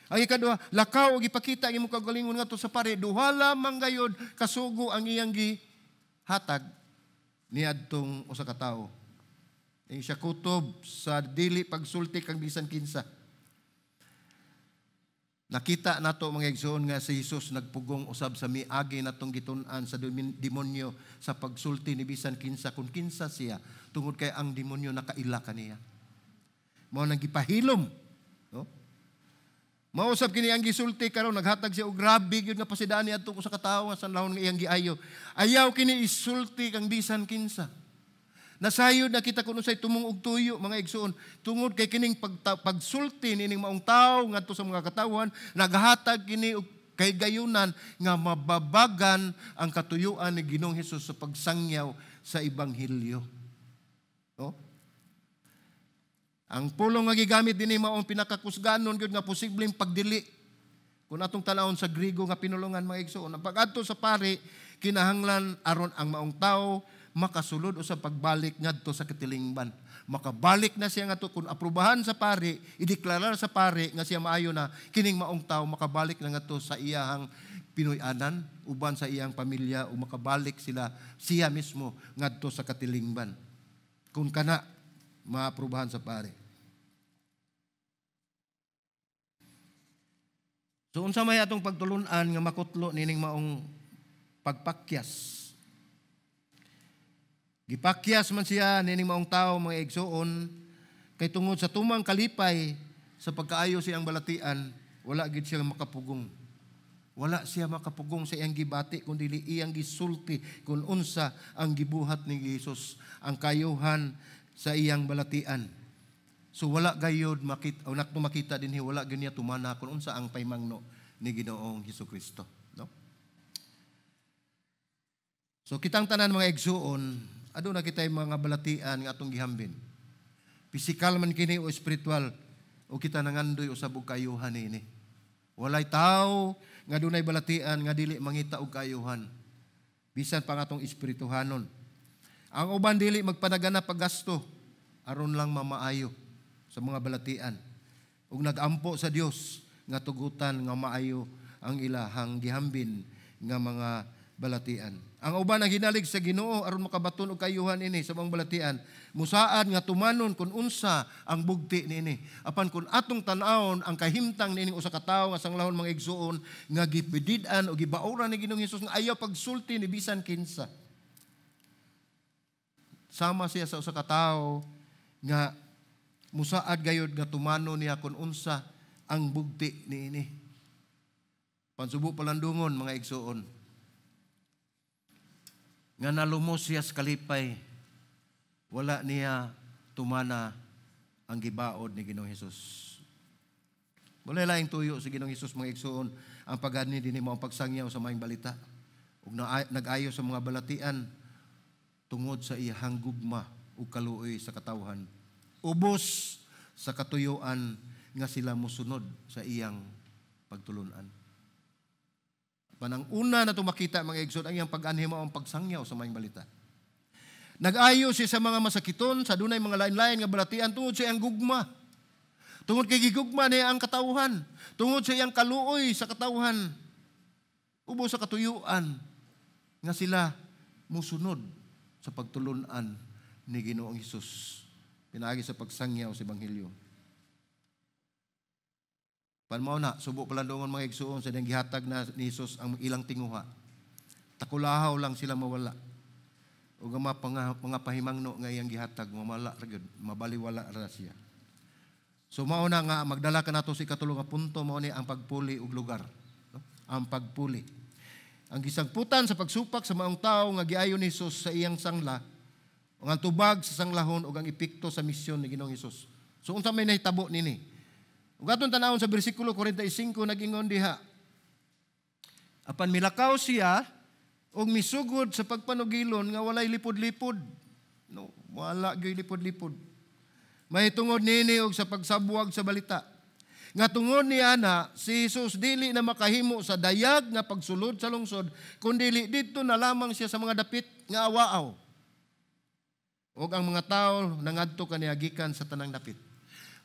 Speaker 1: Ang ikaduha, lakaw og ipakita ang imong kaugalingon ngadto sa pari, duha lamang gayod kasugo ang iyang gihatag niadtong usa ka tawo. Ang siya kutob sa dili pagsulti kang bisan kinsa. Nakita nato, mga igsoon, nga si Jesus nagpugong usab sa miagi natong gitun-an sa demonyo sa pagsulti ni bisan kinsa kung kinsa siya tungod kay ang demonyo nakaila kaniya. Mao nang gipahilom, no? Mausab kini ang gisulti karon, naghatag siya og grabe gyud nga pasidaan niadto sa katawo nga sanlahon nga iyang giayo. Ayaw kini isulti kang bisan kinsa. Nasayod na kita kung unsay tumong og tuyo, mga igsoon, tungod kay kining pagsulti nining maong tawo ngadto sa mga katawhan naghatag kini og kahigayunan nga mababagan ang katuyuan ni Ginoong Hesus sa pagsangyaw sa ebanghelyo. No? Ang pulong nga gigamit dinhi mao ang pinakakusganon gyud nga posibleng pagdili. Kung atong tan-awon sa Grigo nga pinulungan, mga igsoon, ang pag-adto sa pari kinahanglan aron ang maong tawo makasulod o sa pagbalik ngadto sa katilingban. Makabalik na siya ngadto kung aprobahan sa pari, ideklarar sa pari nga siya maayo na, kining maong tawo makabalik na ngadto sa iyahang Pinoy-anan, uban sa iyang pamilya, o makabalik sila siya mismo ngadto sa katilingban. Kung kana maaprubahan sa pari. So unsa may atong pagtulun-an nga makutlo nining maong pagpakyas? Gipakyas man siya nining maong tawo, mga igsoon, kay tungod sa tumang kalipay sa pagkaayo siyang balatian, wala gid siya makapugong. Wala siya makapugong sa iyang gibati kun dili iyang gisulti kung unsa ang gibuhat ni Jesus, ang kayuhan sa iyang balatian. So wala gayod makita, o nakto makita dinhi, wala gyud niya tumana kung unsa ang paymangno ni Ginoong Hesukristo, no? So kitang tanan, mga igsuon, aduna kitay mga balatian nga atong gihambin. Pisikal man kini o espiritual, o kita nangandoy usab og kayuhan niini. Walay tawo nga dunay balatian nga dili mangita og kayuhan. Bisan pa nga atong espirituhanon. Ang uban dili magpanagana paggasto aron lang mamaayo sa mga balatian. Ug nagampo sa Dios nga tugutan nga maayo ang ilahang gihambin nga mga balatian. Ang uban ang hinalig sa Ginoo aron makabaton og kaayuhan ini sa mga balatian, musaad nga tumanon kun unsa ang bugti niini. Apan kun atong tan-awon ang kahimtang niining usa ka tawo nga sanglahon, mga igsuon, nga gipidid-an o gibaoran ni Ginoong Hesus nga ayaw pagsulti ni bisan kinsa. Sama siya sa usa ka tawo nga musaad gayod nga tumano niya kun unsa ang bugti niini. Pansubo palandungon, mga igsuon, nga nalumos siya sa kalipay, wala niya tumana ang gibaod ni Ginoong Hesus. Wala laing tuyo sa Ginoong Hesus, mga igsuon, ang pag-anhi dinhi mao ang pagsangyaw sa maayong balita ug nag-ayo sa mga balatian tungod sa iyahang gugma ug kaluoy sa katawhan, ubos sa katuyuan nga sila mosunod sa iyang pagtulunan. Panang una na makita, mga igsoon, ang iyang pag-anhi mao ang pagsangyaw sa maayong balita. Nag-ayo siya sa mga masakiton, sa dunay mga lain-lain nga balatian tungod sa iyang gugma. Tungod kay gigugma niya ang katawhan. Tungod sa iyang kaluoy sa katawhan. Ubos sa katuyuan nga sila musunod sa pagtulunan ni Ginoong Hesus pinaagi sa pagsangyaw sa ebanghelyo. Pan mao na, subo palandungon, mga igsuon, sa gihatag na ni Hesus ang ilang tinguha. Takulahaw lang sila mawala. Ug ang mga pahimangno nga iyang gihatag mamala ra gyud, mabaliwala ra siya. So mao na nga magdala ka nato sa ikatulo nga punto, mao ni ang pagpuli og lugar. No? Ang pagpuli. Ang gisangputan sa pagsupak sa maong tawo nga giayo ni Hesus sa iyang sangla, ug ang tubag sa sanglahon ug ang epekto sa misyon ni Ginoong Hesus. So unsa may nahitabo nini? Ug atong tanawon sa bersikulo 45, nagingon diha: "Apan milakaw siya ug misugod sa pagpanugilon nga walay lipod-lipod." No, wala gyud lipod-lipod. Mahitungod nini og sa pagsabwag sa balita. Nga tungod ni ana, si Jesus dili na makahimo sa dayag nga pagsulod sa lungsod, kundi didto na lamang siya sa mga dapit nga awaaw. Og ang mga tao nangadto kaniya gikan sa tanang dapit.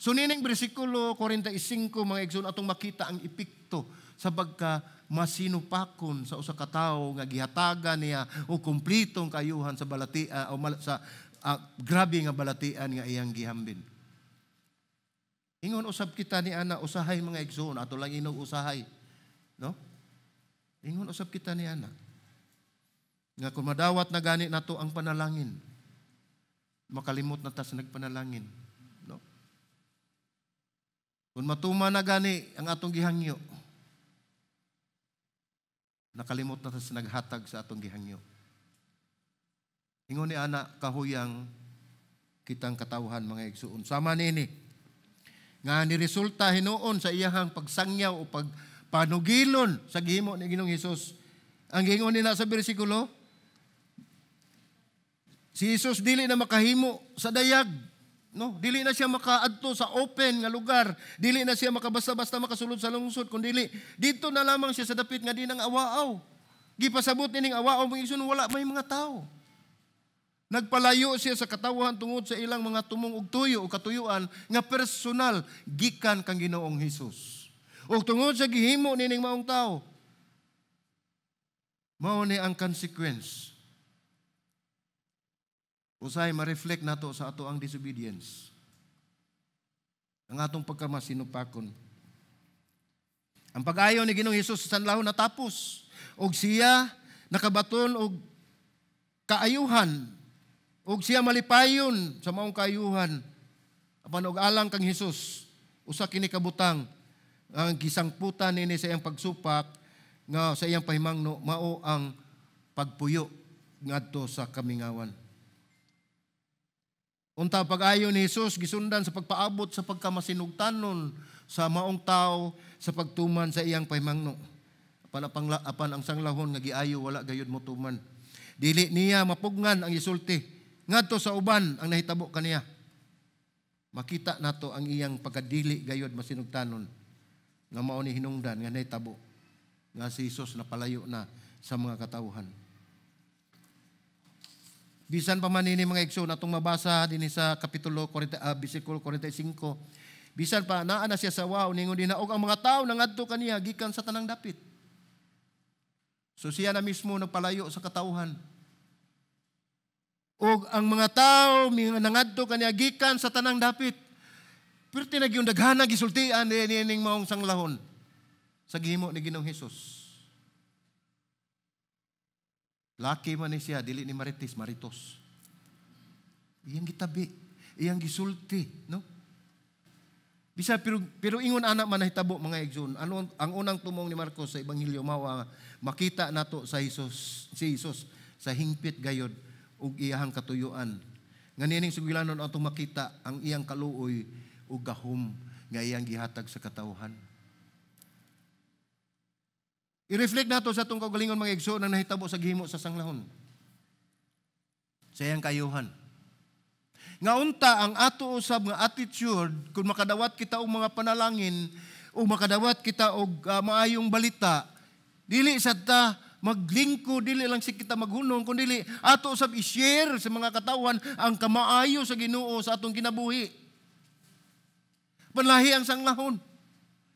Speaker 1: So nining bersikulo 45, mga igsoon, atong makita ang epekto sa pagka masinupakon sa usa ka tawo nga gihatagan niya og kumpletong kaayuhan sa balatia o sa grabe nga balatian nga iyang gihambin. Ingon usab kita ni ana usahay, mga igsoon, ato lang inog usahay. No? Ingon usab kita ni ana nga kung madawat na gani nato ang panalangin, makalimot na ta sa nagpanalangin. No? Kung matuman na gani ang atong gihangyo, nakalimot na ta sa naghatag sa atong gihangyo. Ingon ni ana kahuyang kitang katawhan, mga igsuon. Sama nini nga ni resulta hinuon sa iyahang pagsangyaw o pagpanugilon sa gihimo ni Ginoong Hesus. Ang giingon nila sa bersikulo, si Jesus dili na makahimo sa dayag. No, dili na siya makaadto sa open nga lugar. Dili na siya makabasta-basta makasulod sa lungsod kun dili didto na lamang siya sa dapit nga di nang awaaw. Gipasabot nining awaaw, mga igsoon, wala may mga tao. Nagpalayo siya sa katawhan tungod sa ilang mga tumong og tuyo o katuyuan nga personal gikan kang Ginoong Hesus. O tungod sa gihimo nining maong tao, mao ni ang consequence. Usay ma-reflect nato sa ato ang disobedience. Ang atong pagkamasinupakon. Ang pag-ayo ni Ginoong Hesus sa sanlahon natapos. Og siya nakabaton og kaayuhan. Og siya malipayon sa maong kaayuhan. Apan og alang kang Hesus, usa kini kabutang ang gisangputan nini sa iyang pagsupak nga sa iyang pahimangno mao ang pagpuyo ngadto sa kamingawan. Unta pag-ayo ni Jesus gisundan sa pagpaabot sa pagkamasinugtanon sa maong tao sa pagtuman sa iyang pahimangno. Apan ang sanglahon nga giayo wala gayud motuman. Dili niya mapugnan ang isulti ngadto sa uban ang nahitabo kaniya. Makita nato ang iyang pagkadili gayud masinugtanon nga mao ni hinungdan nga nahitabo nga si Jesus napalayo na sa mga katawhan. Bisan pa man ini, mga igsoon, atong mabasa dinhi sa kapitulo 40, bersikulo 45. Bisan pa naa na siya sa wow, ningon dinha og ang mga tawo nangadto kaniya gikan sa tanang dapit. So siya na mismo nagpalayo sa katawhan. Og ang mga tao nangadto kaniya gikan sa tanang dapit. Pero tinag yung daghana gisultian ni maong sanglahon sa gihimo ni Ginoong Hesus. Laki man ni siya, dili ni Marites, Maritos. Iyang gitabi, iyang gisulti, no? Bisa pero ingon ana man nahitabo, mga igsoon. Ano ang unang tumong ni Marcos sa Ebanghelyo? Mao makita nato sa Jesus, si Jesus sa hingpit gayod ug iyahang katuyuan. Nga niining sugilanon atong makita ang iyang kaluoy ug gahom nga iyang gihatag sa katawhan. I-reflect nato sa atong kaugalingon, mga igsoon, ang nahitabo sa gihimo sa sanglahon. Sa iyang kayuhan. Nga unta ang ato usab nga attitude kung makadawat kita og mga panalangin o makadawat kita og maayong balita, dili sad ta maglingko, dili lang si kita maghunong, kun dili ato usab i-share sa mga katawhan ang kamaayo sa Ginoo sa atong kinabuhi. Panlahi ang sanglahon.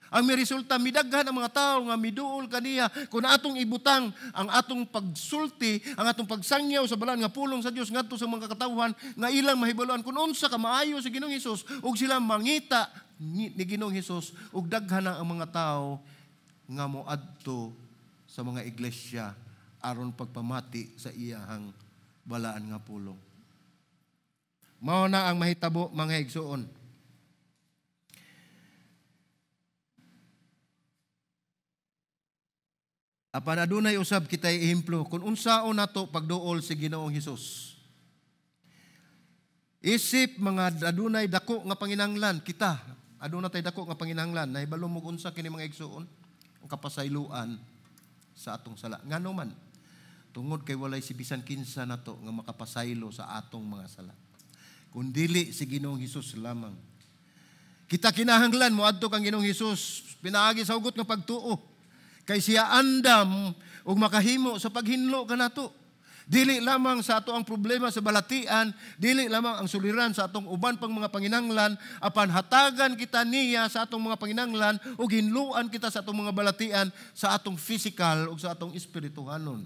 Speaker 1: Ang may resulta, midaghan ang mga tao nga miduol kaniya kung atong ibutang ang atong pagsulti, ang atong pagsangyaw sa balaan nga pulong sa Dios ngadto sa mga katawhan nga ilang mahibaluan kung unsa ka maayo sa Ginoong Hesus ug sila mangita ni Ginoong Hesus ug daghan na ang mga tao nga moadto sa mga iglesia aron pagpamati sa iyahang balaan nga pulong. Mao na ang mahitabo, mga igsuon. Apan adunay usab kitay ehemplo kung unsaon nato pagduol si Ginoong Hesus. Isip mga adunay dako nga panginahanglan kita, aduna tay dako nga panginahanglan, nahibalo mo unsa kini, mga igsuon, ang kapasayloan sa atong sala. Ngano man? Tungod kay walay si bisan kinsa nato nga makapasaylo sa atong mga sala, kun dili si Ginoong Hesus lamang. Kita kinahanglan moadto kang Ginoong Hesus pinaagi sa hugot nga pagtuo. Kay siya andam ug makahimo sa paghinlo kanato. Dili lamang sa ato ang problema sa balatian, dili lamang ang suliran sa atong uban pang mga panginanglan, apan hatagan kita niya sa atong mga panginanglan ug hinluan kita sa atong mga balatian sa atong physical ug sa atong espirituhanon.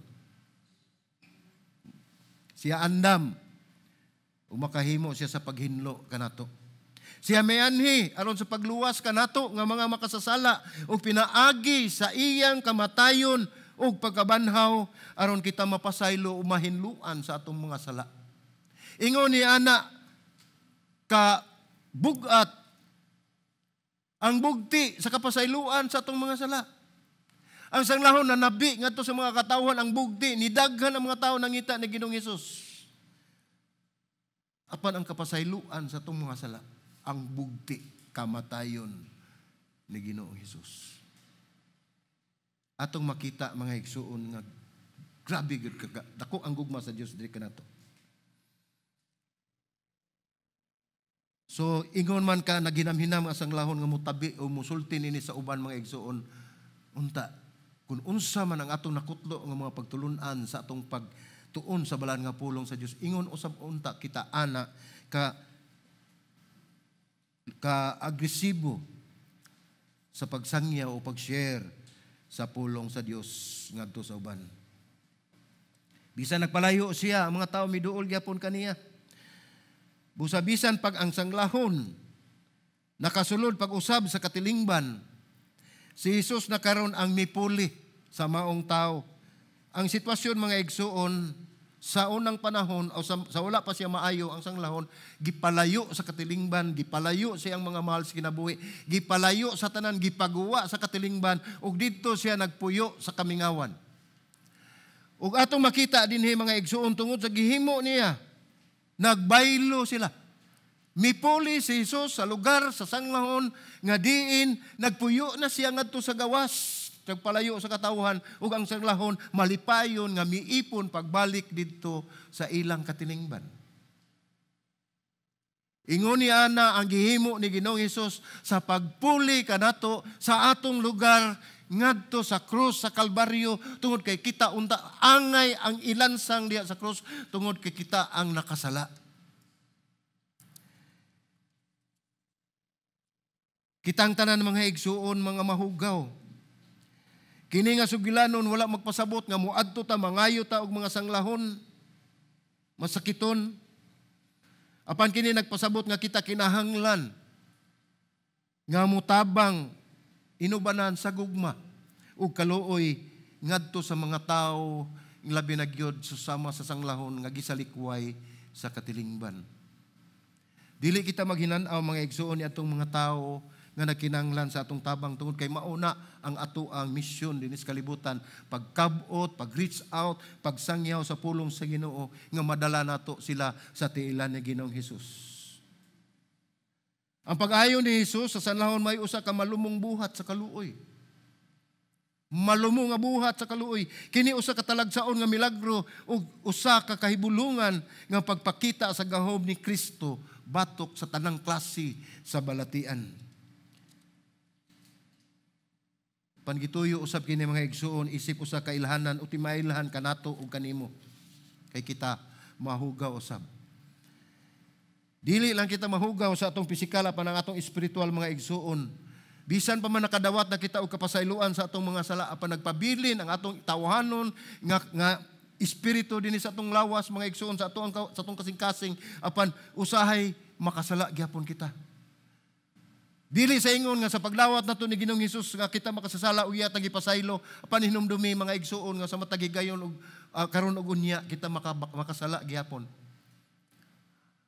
Speaker 1: Siya andam ug makahimo siya sa paghinlo kanato. Siya mianhi aron sa pagluwas kanato nga mga makasasala ug pinaagi sa iyang kamatayon ug pagkabanhaw aron kita mapasaylo o mahinluan sa atong mga sala. Ingon ni ana ka bugat ang bugti sa kapasayloan sa atong mga sala. Ang sanglahon na nabi ngadto sa mga katawhan ang bugti, nidaghan ang mga tawo nangita ni Ginoong Hesus. Apan ang kapasayloan sa atong mga sala, ang bugti kamatayon ni Ginoong Hesus. Atong makita, mga igsuon, nga grabe gyud dako ang gugma sa Dios diri kanato. So ingon man ka naghinamhinam nga sanglahon nga motabi o musulti nini sa uban, mga igsuon, unta kung unsa man ang atong nakutlo nga mga pagtulun-an sa atong pagtuon sa balaan nga pulong sa Dios, ingon usab unta kita ana ka ka-agresibo sa pagsangya o pag-share sa pulong sa Dios ngadto sa uban. Bisan nagpalayo siya, ang mga tao miduol gyapon kaniya. Busa bisan pag ang sanglahon nakasulod pag-usab sa katilingban, si Jesus na karon ang mipuli sa maong tao. Ang sitwasyon, mga igsuon, sa unang panahon o sa wala pa siya maayo ang sanglahon, gipalayo sa katilingban, gipalayo siyang mga mahal sa kinabuhi, gipalayo sa tanan, gipaguwa sa katilingban, ug didto siya nagpuyo sa kamingawan. Ug atong makita dinhi, mga igsuon, tungod sa gihimo niya, nagbaylo sila. Mipuli si Jesus sa lugar sa sanglahon nga diin nagpuyo na siya ngadto sa gawas, nagpalayo sa katawhan, ug ang sanglahon malipayon nga miipon pagbalik didto sa ilang katilingban. Ingon ni ana ang gihimo ni Ginoong Hesus sa pagpuli kanato sa atong lugar ngadto sa krus sa Kalbaryo, tungod kay kita unta angay ang ilansang diha sa krus tungod kay kita ang nakasala. Kitang tanan, mga igsuon, mga mahugaw. Kini nga sugilanon wala magpasabot nga muadto ta, mangayo ta og mga sanglahon, masakiton. Apan kini nagpasabot nga kita kinahanglan nga mutabang inubanan sa gugma ug kaluoy ngadto sa mga tawo, labi na gyud susama sa sanglahon nga gisalikway sa katilingban. Dili kita maghinan-aw, mga igsuon, ni atong mga tawo nga nagkinahanglan sa atong tabang tungod kay mauna ang ato ang misyon dinhi sa kalibutan: pagkabot, pag-reach out, pagsangyaw sa pulong sa Ginoo nga madala nato sila sa tiilan ni Ginoong Hesus. Ang pag-ayo ni Hesus sa sanlahon may usa ka malumong buhat sa kaluoy. Malumong nga buhat sa kaluoy. Kini usa ka talagsaon nga milagro ug usa ka kahibulungan nga pagpakita sa gahom ni Kristo batok sa tanang klase sa balatian. Pangituyo usab kini, mga igsuon, isip usa ka ilhanan o timailhan kanato ug kanimo. Kay kita mahugaw usab. Dili lang kita mahugaw sa atong pisikal apan ang atong espiritual, mga igsuon. Bisan pa man nakadawat na kita og kapasayloan sa atong mga sala, apan nagpabilin ang atong tawhanon nga espiritu dinhi sa atong lawas, mga igsuon, sa atong kasing-kasing, apan usahay makasala gyapon kita. Dili sa ingon nga sa paglawat nato ni Ginoong Hesus nga kita makasasala ug iya gipasaylo, apan hinumdumi, mga igsuon, nga sa matag higayon og karon og unya kita makasala gihapon.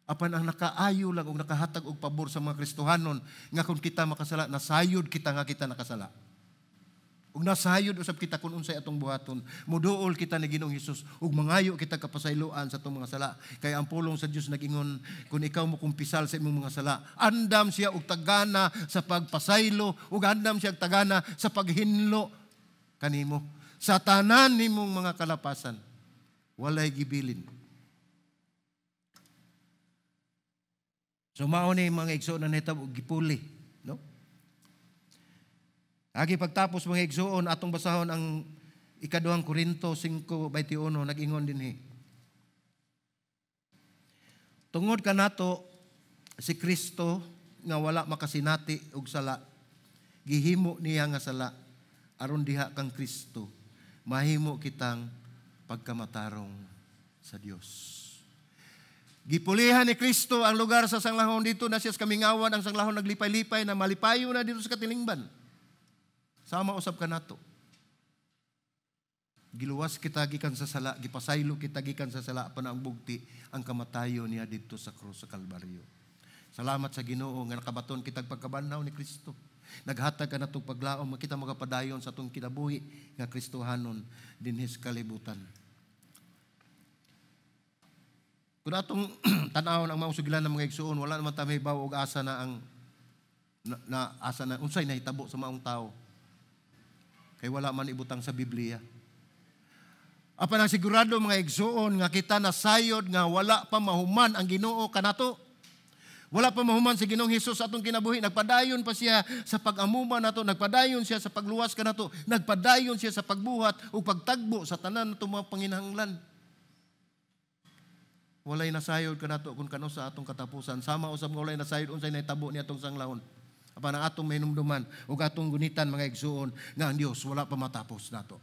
Speaker 1: Apan ang nakaayo lang og nakahatag og pabor sa mga Kristohanon nga kung kita makasala, nasayod kita nga kita nakasala. Ug nasayod usab kita kung unsay atong buhaton. Muduol kita ni Ginoong Hesus ug mangayo kita kapasayloan sa atong mga sala. Kay ang pulong sa Dios nag-ingon, kung ikaw mo kumpisal sa imong mga sala, andam siya og tagana sa pagpasaylo ug andam siya og tagana sa paghinlo kanimo sa tanan nimong mga kalapasan. Walay gibilin. So mao ni, mga igsoon, na nahitabo, gipuli, no? Agi pagtapos, mga igsuon, atong basahon ang Ikaduhang Korinto 5:21, nag-ingon dinhi. "Tungod kanato, si Kristo nga wala makasinati og sala, gihimo niya nga sala aron diha kang Kristo mahimo kitang pagkamatarong sa Dios." Gipulihan ni Kristo ang lugar sa sanglahon. Dito na siya sa kamingawan, ang sanglahon naglipay-lipay na, malipayo na dito sa katilingban. Sama usab kanato. Giluwas kita gikan sa sala, gipasaylo kita gikan sa sala, pa ang bugti ang kamatayon niya dito sa krus sa Kalbaryo. Salamat sa Ginoo nga nakabaton kitag pagkabanhaw ni Kristo. Naghatag ka natong paglaom nga kita magapadayon sa atong kinabuhi nga Kristohanon dinhi sa kalibutan. Kung atong tan-awon ang mga sugilan ng mga igsuon, wala naman ta mahibaw og asa na ang na asa na unsay nahitabo sa maong tao. Kay wala man ibutang sa Biblia. Apan ang sigurado, mga igsuon, nga kita nasayod nga wala pa mahuman ang Ginoo kanato. Wala pa mahuman si Ginoong Hesus sa atong kinabuhi. Nagpadayon pa siya sa pag-amuma nato, nagpadayon siya sa pagluwas kanato, nagpadayon siya sa pagbuhat ug pagtagbo sa tanan nato mga panginahanglan. Walay nasayod kanato kung kano sa atong katapusan. Sama usab nga walay nasayod unsay nahitabo ni atong sanglahon. Apan ang atong mahinumduman ug atong gunitan, mga igsuon, nga ang Dios wala pa matapos nato.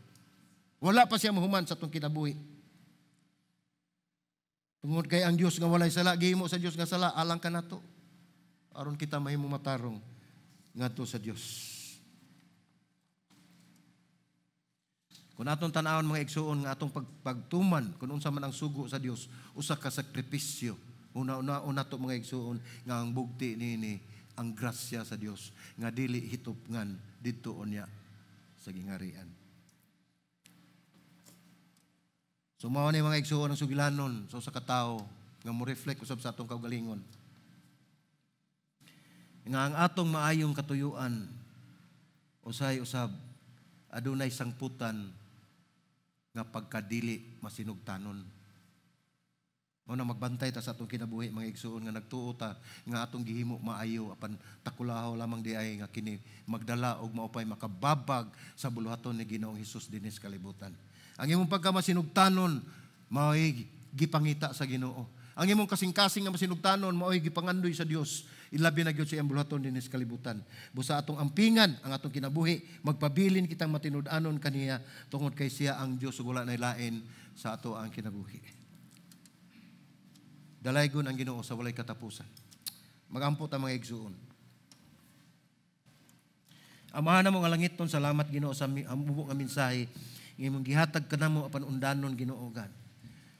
Speaker 1: Wala pa siya mahuman sa atong kinabuhi. Tungod kay ang Dios nga walay sala, gihimo sa Dios nga sala alang kanato, aron kita mahimo matarong ngadto sa Dios. Kung atong tan-awon, mga igsuon, nga atong pagtuman kung unsa man ang sugo sa Dios, usa ka sakripisyo. Una-una una to, mga igsuon, nga ang bugti niini ang grasya sa Dios nga dili hitupngan didto unya sa gingarian. So mao ni, mga igsuon, ang sugilanon sa usa ka tawo nga mo reflect usab sa atong kaugalingon. Nga ang atong maayong katuyuan usay usab adunay sangputan nga pagkadili masinugtanon. Mao na magbantay ta sa atong kinabuhi, mga igsuon, nga nagtuo ta nga atong gihimo maayo, apan takulahaw lamang di ay nga kini magdala og maupay makababag sa buluhaton ni Ginoong Hesus dinhi sa kalibutan. Ang imong pagkamasinugtanon mao'y gipangita sa Ginoo. Ang imong kasing-kasing nga masinugtanon mao'y gipangandoy sa Dios. Ilabi na gyud sa iyang buluhaton dinhi sa kalibutan. Busa atong ampingan ang atong kinabuhi, magpabilin kitang matinud-anon kaniya tungod kay siya ang Dios ug wala nay lain sa ato ang kinabuhi. Dalaygon ang Ginoo sa walay katapusan. Magampo ta, mga igsuon. Amahan namo nga langitnon, salamat, Ginoo, sa mubo nga mensahe nga imong gihatag kanamo apan undanon, Ginoo God.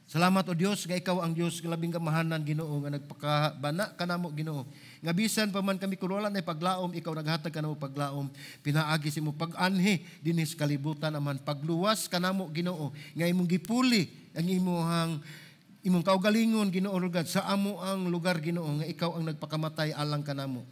Speaker 1: Salamat, o Dios, nga ikaw ang Dios nga labing kamahanan, Ginoo, nga nagpakabana kanamo, Ginoo. Nga bisan pa man kami kun wala nay paglaom, ikaw naghatag kanamo paglaom pinaagi sa imong pag-anhi dinhi sa kalibutan, aman pagluwas kanamo, Ginoo, nga imong gipuli ang imong kaugalingon, Ginoo God, sa amo ang lugar, Ginoo, nga ikaw ang nagpakamatay alang kanamo.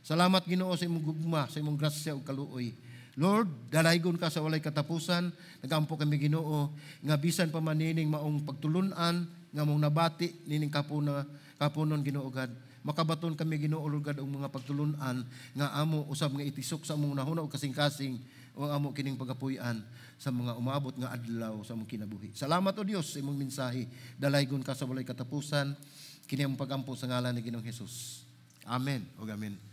Speaker 1: Salamat, Ginoo, sa imong gugma, sa imong grasya ug kaluoy. Lord, dalaygon ka sa walay katapusan. Nagampo kami, Ginoo, nga bisan pa man nining maong pagtulunan nga mong nabati nining kapuna kapunon, Ginoo God. Makabaton kami, Ginoo Lord God, og mga pagtulunan nga amo usab nga itisok sa among hunahuna ug kasing-kasing o ang amo kining pagapuy-an sa mga umabot nga adlaw sa among kinabuhi. Salamat, o Dios, sa imong mensahe. Dalaygon ka sa walay katapusan. Kini ang pagampo sa ngalan ni Ginoong Hesus. Amen. O amen.